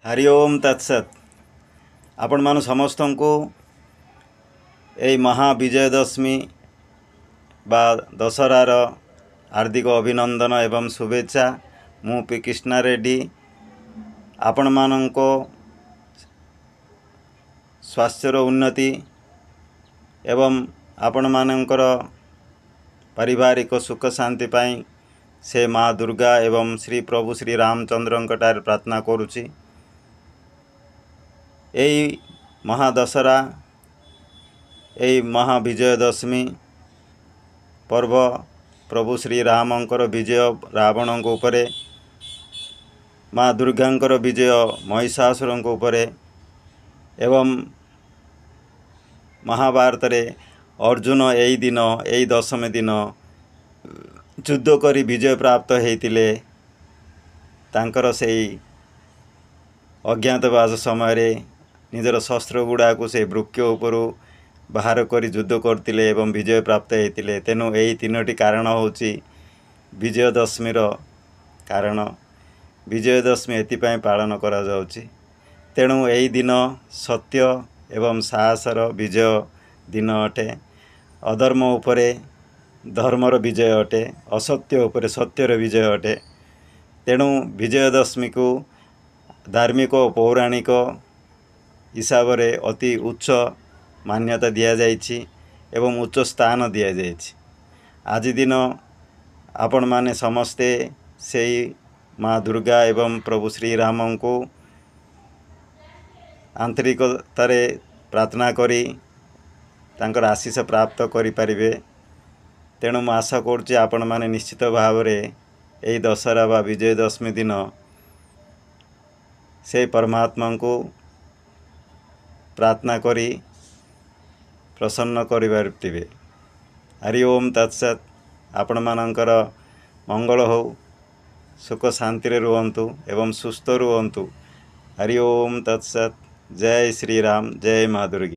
ହରି ଓମ୍ ତତ୍ସତ୍। ଆପଣମାନ ସମସ୍ତଙ୍କୁ ଏଇ ମହାବିଜୟଦଶମୀ ବା ଦଶହରାର ହାର୍ଦ୍ଦିକ ଅଭିନନ୍ଦନ ଏବଂ ଶୁଭେଚ୍ଛା। ମୁଁ ପି କୃଷ୍ଣା ରେଡ୍ଡି ଆପଣମାନଙ୍କ ସ୍ୱାସ୍ଥ୍ୟର ଉନ୍ନତି ଏବଂ ଆପଣମାନଙ୍କର ପାରିବାରିକ ସୁଖ ଶାନ୍ତି ପାଇଁ ସେ ମା ଦୁର୍ଗା ଏବଂ ଶ୍ରୀ ପ୍ରଭୁ ଶ୍ରୀ ରାମଚନ୍ଦ୍ରଙ୍କ ଠାରେ ପ୍ରାର୍ଥନା କରୁଛି। ଏଇ ମହାଦଶହରା, ଏଇ ମହାବିଜୟଦଶମୀ ପର୍ବ ପ୍ରଭୁ ଶ୍ରୀରାମଙ୍କର ବିଜୟ ରାବଣଙ୍କ ଉପରେ, ମା ଦୁର୍ଗାଙ୍କର ବିଜୟ ମହିଷାସୁରଙ୍କ ଉପରେ ଏବଂ ମହାଭାରତରେ ଅର୍ଜୁନ ଏଇ ଦିନ, ଏଇ ଦଶମୀ ଦିନ ଯୁଦ୍ଧ କରି ବିଜୟ ପ୍ରାପ୍ତ ହେଇଥିଲେ। ତାଙ୍କର ସେଇ ଅଜ୍ଞାତବାସ ସମୟରେ ନିଜର ଶସ୍ତ୍ର ଗୁଡ଼ାକୁ ସେ ବୃକ୍ଷ ଉପରୁ ବାହାର କରି ଯୁଦ୍ଧ କରିଥିଲେ ଏବଂ ବିଜୟ ପ୍ରାପ୍ତ ହେଇଥିଲେ। ତେଣୁ ଏଇ ତିନୋଟି କାରଣ ହେଉଛି ବିଜୟଦଶମୀର କାରଣ। ବିଜୟଦଶମୀ ଏଥିପାଇଁ ପାଳନ କରାଯାଉଛି। ତେଣୁ ଏହି ଦିନ ସତ୍ୟ ଏବଂ ସାହସର ବିଜୟ ଦିନ ଅଟେ। ଅଧର୍ମ ଉପରେ ଧର୍ମର ବିଜୟ ଅଟେ, ଅସତ୍ୟ ଉପରେ ସତ୍ୟର ବିଜୟ ଅଟେ। ତେଣୁ ବିଜୟଦଶମୀକୁ ଧାର୍ମିକ ଓ ପୌରାଣିକ ହିସାବରେ ଅତି ଉଚ୍ଚ ମାନ୍ୟତା ଦିଆଯାଇଛି ଏବଂ ଉଚ୍ଚ ସ୍ଥାନ ଦିଆଯାଇଛି। ଆଜି ଦିନ ଆପଣମାନେ ସମସ୍ତେ ସେଇ ମା ଦୁର୍ଗା ଏବଂ ପ୍ରଭୁ ଶ୍ରୀରାମଙ୍କୁ ଆନ୍ତରିକତାରେ ପ୍ରାର୍ଥନା କରି ତାଙ୍କର ଆଶିଷ ପ୍ରାପ୍ତ କରିପାରିବେ। ତେଣୁ ମୁଁ ଆଶା କରୁଛି ଆପଣମାନେ ନିଶ୍ଚିତ ଭାବରେ ଏହି ଦଶହରା ବା ବିଜୟଦଶମୀ ଦିନ ସେ ପରମାତ୍ମାଙ୍କୁ ପ୍ରାର୍ଥନା କରି ପ୍ରସନ୍ନ କରିପାରୁଥିବେ। ହରି ଓମ୍ ତତ୍ସତ୍। ଆପଣମାନଙ୍କର ମଙ୍ଗଳ ହେଉ, ସୁଖ ଶାନ୍ତିରେ ରୁହନ୍ତୁ ଏବଂ ସୁସ୍ଥ ରୁହନ୍ତୁ। ହରି ଓମ୍ ତତ୍ସତ୍। ଜୟ ଶ୍ରୀରାମ, ଜୟ ମା ଦୁର୍ଗା।